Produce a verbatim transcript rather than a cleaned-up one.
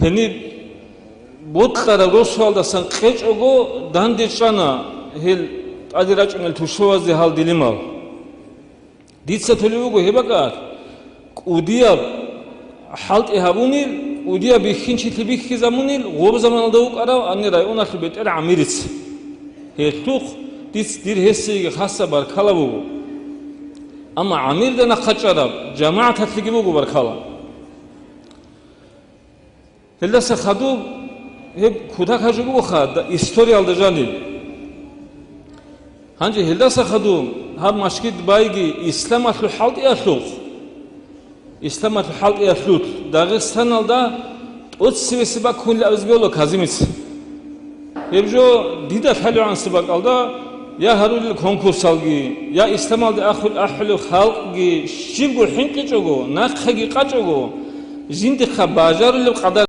Гьениб бокьараб росуялдасан къечӀого данде чӀана гьел тӀаде рачӀунел тушбабазде гьал дилимал. Дица толеб буго гьеб бакӀалъ, кӀудияб хӀалтӀи гьабунел, кӀудияб бихьинчилъи бихьизабунел гъоб заманалда вукӀарав гьанир районалъул бетӀер гӀамирица. Гьелъухъ диц-, дир гьесиеги хасаб баркала буго. Амма гӀамирда нахъа чӀараб жамагӀаталъеги буго баркала. Гьелдаса хадуб гьеб кутакаб жо бугоха, да-, историялда жаниб. Гьанже гьелдаса хадуб гьаб мажгит байги исламалъул хӀалтӀиялъухъ, исламалъул хӀалтӀиялъулъ Дагъистаналда тӀоцевесеб баккунилан абизе бегьула Казимица. Гьеб жо дида лъалевгӀанасеб бакӀалда, я гьарулел конкурсалги, я исламалде ахӀул-, ахӀулеб халкъги щибго хӀинкъичӀого, нахъеги къачӀого, жиндихъа бажарулеб къадар